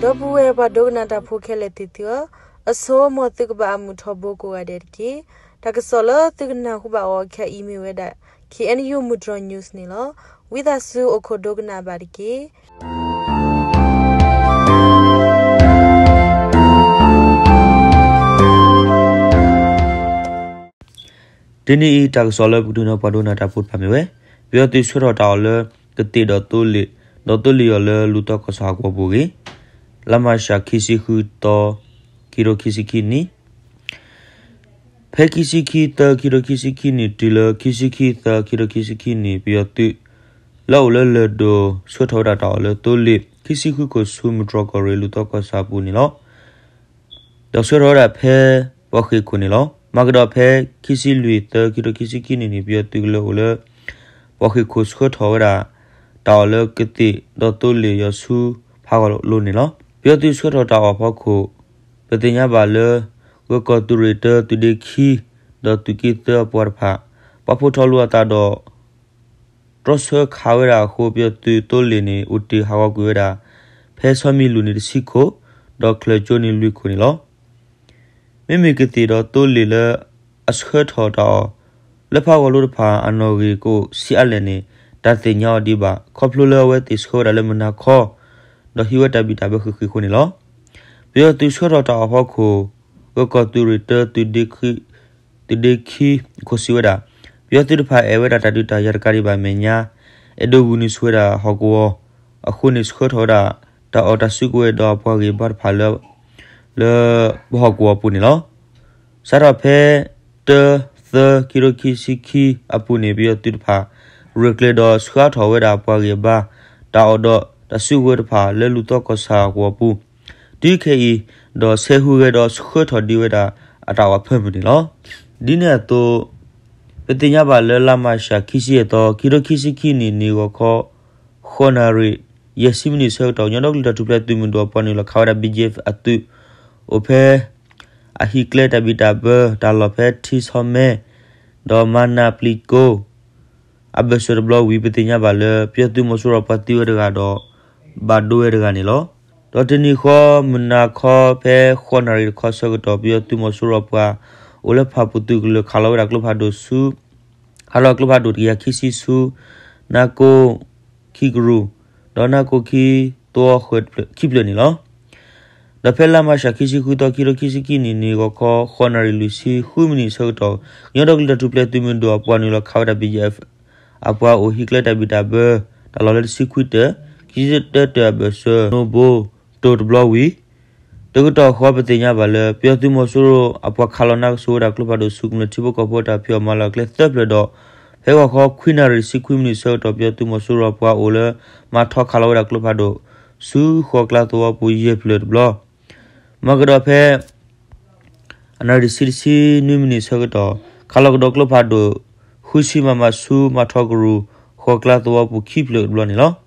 ဒီပုၢ်ဝဲၢ်ပှၤဒိကနၣ်တၢ်ဖိခဲလၢာ်သ့ၣ်သုဧၢ, အဆိ မ်သုကဘၣ်အမုာ်ထီဘိကိးဂၤဒဲးတက့ၢ်. တၢ်ကစီၣ်လၢသုကနၢ်ဟူဘၣ်အီၤခဲအံၤမ့ၢ်ဝဲဒၣ် K N U မုၢ်တြီၤ news န့ၣ်လီၤ. ဝံသးစူၤအိၣ်ခိးဒိကနၣ်ဘၣ်တက့ၢ်. တနံၤအံၤ တၢ်ကစီၣ်လၢပကဒုးနၢ်ပှၤဒိကနၣ်တၢ်ဖိတဖၣ်မ့ၢ်ဝဲ ပယီၤသုးဆှၢထီၣ်တၢ်အီၣ်လၢကသ့ၣ်ဒီးသိလ့ၣ်, ဒီးသိလ့ၣ်အီၤလၢလူၤသီကီၢ်ဆၣ်ဟီၣ်ကဝီၤပူၤအဂ့ၢ် လါမၤရှး ခံဆံဃုသီ ခံထိခံဆံခံနံၣ် ဖဲခံဆံခံသၢ ခံထိခံဆံခံနံၣ် တုၤလၢခံဆံခံသၢ ခံထိခံဆံခံနံၣ် ပယီၤသုး လၢအအိၣ်လၢလၢၢ်ဒိၣ် ဆှၢထီၣ်ဝဲဒၣ်တၢ်အီၣ်လၢသိလ့ၣ် ခံဆံဃုခိၣ်ဆူ မုၢ်တြီၤကီၢ်ရ့ၣ် လူၤသီကီၢ်ဆၣ်အပူၤန့ၣ်လီၤ. ဒီးဆှၢထီၣ်ဝဲဒၣ်ဖဲ ပှၤဃ့ၢ်ခိၣ်န့ၣ်လီၤ. မၤကဒီးဖဲ ခံဆံလွံၢ်သၢ ခံထိခံဆံခံနံၣ်န့ၣ် ပယီၤသုးကလၢၤအိၣ်လၢ ပှၤဃ့ၢ်ခိၣ်ဆှၢထီၣ်ဝဲဒၣ် တၢ်အီၣ်လၢကသ့ၣ်ဒီးသိလ့ၣ်ယီၤဆူ ဖးဂီၤလိၤန့ၣ်လီၤ. ပယီၤသုးဆှၢထီၣ်တၢ်အီၣ်အဖီခိၣ် ပသ့ၣ်ညါဘၣ်လၢ ဂၢၢ်ကီၢ်သုးရ့ၣ်တၢ သုးဒ့ခံ ဒီးသုးက့သၢအပှၤတဖၣ် ပာ်ဖှိၣ်ထီၣ်လိာ်အသးဒီး တြီဆၢခးဝဲဒၣ်အဃိ ပယီၤသုးသိလ့ၣ်န့ၣ် အိၣ်တ့ၢ်ဟးဂီၤကွံာ်ဝဲဒၣ် ဖဲဆီမံၤလူၢ်န့ၣ်တဆံခိၣ်, ဒီးချၢၣ်ကၠိန့ၣ်လွံၢ်ခိၣ်န့ၣ်လီၤ. မ့မ့ၢ်ကသ့ၣ်ဒီးသိလ့ၣ်လၢအဆှၢထီၣ်တၢ်အီၣ် လၢဖးဂီၤလိၤတဖၣ်အနီၣ်ဂံၢ်ကအိၣ်ဆံးအါလဲၣ်န့ၣ် တၢ်သ့ၣ်ညါအီၤဒံးဘၣ် ခီဖျိလၢအဝဲသ့ၣ်ဆှၢဝဲဒၣ်လၢမုၢ်နၤခီ ဒီးဟံးဝဲတၢ်ဘံၣ်တၢ်ဘၢဃ့ၢ်ဃ့ၢ်အဃိန့ၣ်လီၤ. ပယီၤသုးဆှၢထီၣ်တၢ်အီၣ်အဖီခိၣ် ဂၢၢ်ကီၢ်သုးရ့ၣ်တၢ သုးဒ့ခံ သုးဒ့ခံ ခိၣ်စံးဝဲဒၣ် ပယီၤသုးတဖၣ်အဲၣ်ဝဲဒၣ်တၢ်ဒုးတၢ်ယၤတကးဒံးဘၣ်အမဲာ်ညါ အဲၣ်ဒိးဂုာ်န့ၢ်ဆူၣ်ဝဲဒၣ်ဟီၣ်ကဝီၤအဃိန့ၣ် ဆှၢထီၣ်ဝဲဒၣ်တၢ်အီၣ်တၢ်စုကဝဲၤဒီးအပှၤဂံၢ်ဘါတဖၣ်လၢ လၢပဟီၣ်ကဝီၤအပူၤန့ၣ်လီၤ. စးထီၣ်ဖဲ တၢ သၢ ခံထိခံဆံခံအပူၤန့ၣ် ပယီၤသုးတဖၣ် ရဲၣ်ကျဲၤဒီးဆှၢထီၣ်ဝဲဒၣ်ပှၤဂံၢ်ဘါ တၢ်အီၣ်ဒီးတၢ်စုကဝဲၤတဖၣ်လၢလူၤသီကီၢ်ဆၣ်ကဝီၤပူၤ တုၤခဲအံၤ ဒီးဆဲးဟူးဂဲၤဒီးဆှၢထီၣ်ဒံးဝဲဒၣ်အတၢ်အီၣ်အဖၢမုၢ်န့ၣ်လီၤ. ဒ်န့ၣ်အသိး ပသ့ၣ်ညါဘၣ်လၢလါမၤရှး ခံဆံယဲၢ်သီ ခံထိခံဆံခံနံၣ် နံၣ်ဂီၤခီ ဃိးနၣ်ရံၣ် ယဲၢ်ဆံမံးနံးဆၢကတီၢ် ကညီဒီကလုာ်တၢ်ထူၣ်ဖျဲးသုးမုၢ်ဒိၣ်အပှၤနုာ်လီၤခးဝဲဒၣ် ဘီကၠ့ၣ်အသုး အိၣ်ဖဲ အဟံးကျဲတၢ်ဘံၣ်တၢ်ဘၢ တၢ်လီၢ်ဖဲထံဆီမဲ ဒီးမၤနၢ်ပျံၤကိ အဘၢၣ်စၢၤတဘျီဝံၤ ပသ့ၣ်ညါဘၣ်လၢ ပယီၤသုးမီၤစိရိၤပှၤသံဝဲတဂၤဒီး ဘၣ်ဒိဝဲတဂၤန့ၣ်လီၤ. ဒီးတနံၤဃီ မုၢ်နၤခီဖဲဃိးနၣ်ရံၣ်တခီဆၢကတီၢ် ပယီၤသုးမီၤစိရိၤပှၤ အိၣ်လၢဖၣ်ပူၤသုးကလၢၤ ခးလီၤဝဲဒၣ်ကျိဖးဒိၣ်ဆူ ခးလီၤကျိဖးဒိၣ်တကယၤခံဆံဆူ နၢ်ကိၣ်ခံကရူၢ် ဒီးနၢ်ကိၣ်ခံသဝီဃၢၤခံဖျၢၣ်န့ၣ်လီၤ. ဒီးဖဲလါမၤရှး ခံဆံဃုသီ ခံထိခံဆံခံနံၣ် နံၣ်ဂီၤခီ ဃိးနၣ်ရံၣ်လွံၢ်ဆံဃုမံးနံးဆၢကတီၢ် ကညီဒီကလုာ်တၢ်ထူၣ်ဖျဲးသုးမုၢ်ဒိၣ်အပှၤနုာ်လီၤခးဝဲဒၣ် ဘီကၠ့ၣ် အပှၤအိၣ်ဟံးကျဲတၢ်ဘံၣ်တၢ်ဘၢ တၢ်လီၢ်လၢတဆံခွံတၢၢ် ခံဆံတၢတၢၢ်အဘၢၣ်စၢၤ နိဘိတိၢ်တဘျီဝံၤ တကတီၢ်ဃီ ပသ့ၣ်ညါဘၣ်လၢ ပယီၤသုးမီၤစိရိၤအပှၤခးလီၤနါကစိၤဝဲဒၣ်ကျိဖးဒိၣ်ဆူကမျၢၢ်ထံဖိကီၢ်ဖိတၢ်ဖံးအီၣ်မၤလီၤအကျဲသၢဖျၢၣ်ဒီး ဖဲဂီၤခီခွံနၣ်ရံၣ်တဆံခွံမံးနံးဆၢကတီၢ် ပယီၤသုးမီၤစိရိၤအပှၤအိၣ်လၢ မၤထီခးလီၤဝဲဒၣ်ကျိဖးဒိၣ် ဆူဃိးကျါသဝီပူၤယဲၢ်ဖျၢၣ်တဘျီ မၤကဒီးဖဲ အနၣ်ရံၣ်တဆံတဆံနွံမံးနံးဆၢကတီၢ် ခးလီၤကဒီးကျိဖးဒိၣ် ဃုဆံမမဆူ မၤထီကရူၢ် ဃိးကျါသဝီပူၤခံဖျၢၣ်တဘျီန့ၣ်လီၤ.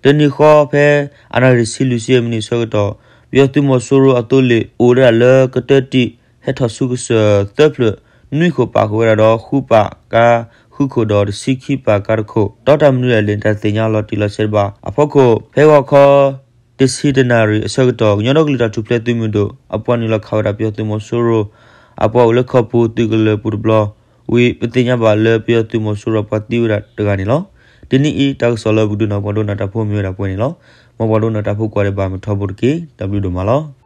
တနံၤဃီဖဲ အနၣ်ရံၣ်တဆံလွံၢ်ဆံမံးနံးဆၢကတီၢ် ပယီၤသုးမီၤစိရိၤအသိလ့ၣ် အိၣ်ဝဲဒၣ်လၢကတၢၢ်တံာ် ဟဲထီၣ်ဆူကစၢၢ်သၢဖျၢၣ် နွံခိၣ်ပာ်ဃုာ်ဝဲဒၣ်ဒီး ဃုပာ်ကါဃုခိၣ်ဒီး တဆံခံပာ်ကါတခိၣ် ဒီးတၢ်မနုၤလဲၣ်န့ၣ် တၢ်သ့ၣ်ညါလီၤတံၢ်လီၤဆဲးတဘၣ်အဖီခိၣ် ဖဲဂီၤခီ တဆံတနၣ်ရံၣ်အဆၢကတီၢ် ကညီဒီကလုာ်တၢ်ထူၣ်ဖျဲးသုးမုၢ်ဒိၣ် အပှၤနုာ်လီၤခးဝဲဒၣ်ပယီၤသုးမီၤစိရိၤ အပှၤအိၣ်လၢခီပူၤသုးကလၢၤပူၤတဘျီဝံၤ ပသ့ၣ်ညါဘၣ်လၢပယီၤသုးမီၤစိရိၤပှၤသံဝဲဒၣ်တဂၤန့ၣ်လီၤ. တနံၤအံၤ တၢ်ကစီၣ်လၢပကဒုးနၢ်ပှၤဒိကနၣ်တၢ်ဖိမ့ၢ်ဝဲဒၣ်ပှဲၤန့ၣ်လီၤ. မ်ပှၤဒိကနၣ်တၢ်ဖိကိးဂၤဒဲးဘၣ်မုာ်ထီဘိတက့ၢ်. တၢ်ဘျုးဒိၣ်မးလီၤ.